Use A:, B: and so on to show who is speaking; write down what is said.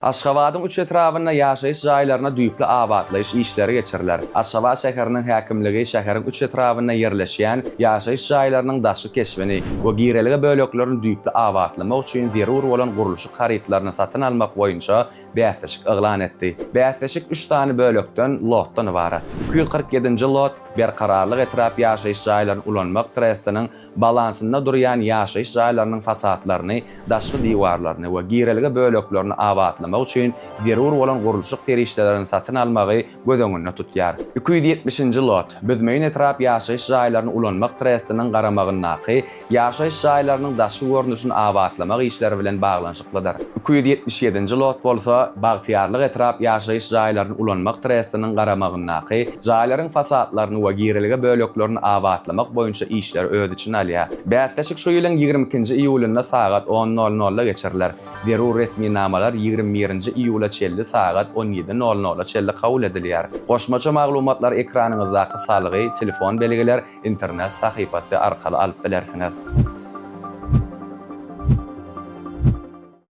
A: Aşgabadyň üç etrabynda ýaşaýyş jaýlaryna düýpli abatlaýyş işleri geçiriler. Aşgabat şäheriniň häkimligi şäheriň üç etrabynda ýerleşýän ýaşaýyş jaýlarynyň daşky keşbini we girelge böleklerini düýpli abatlamak üçin zerur bolan gurluşyk harytlaryny satyn almak boýunça bäsleşik yglan etdi. Bäsleşik üç sany bölekden, lotdan ybarat. 247-nji lot Berkararlyk etrap ýaşaýyş jaýlaryny ulanmak trestiniň balansynda durýan ýaşaýyş jaýlarynyň fasadlaryny, daşky diwarlaryny we girelge böleklerini abatlamak üçin zerur bolan gurluşyk serişdelerini satyn almagy göz öňünde tutýar. 270-nji lot, Büzmeýin etrap ýaşaýyş jaýlaryny ulanmak trestiniň garamagyndaky ýaşaýyş jaýlarynyň daşky görnüşini abatlamak işleri bilen baglanyşyklydyr. 277-nji lot bolsa, Bagtyýarlyk etrap ýaşaýyş jaýlaryny ulanmak trestiniň garamagyndaky jaýlaryň fasadlaryny we girelge böleklerini abatlamak boýunça işleri öz içine alýar. Bäsleşik şu ýylyň 22-nji iýulynda sagat on nol nolda geçiriler. Zerur resminamalar 21-nji iýula çenli sagat on ýedi nol nola çenli kabul edilýär. Goşmaça maglumatlary ekranyňyzdaky salgy, telefon belgiler, internet sahypasy arkaly alyp bilersiňiz.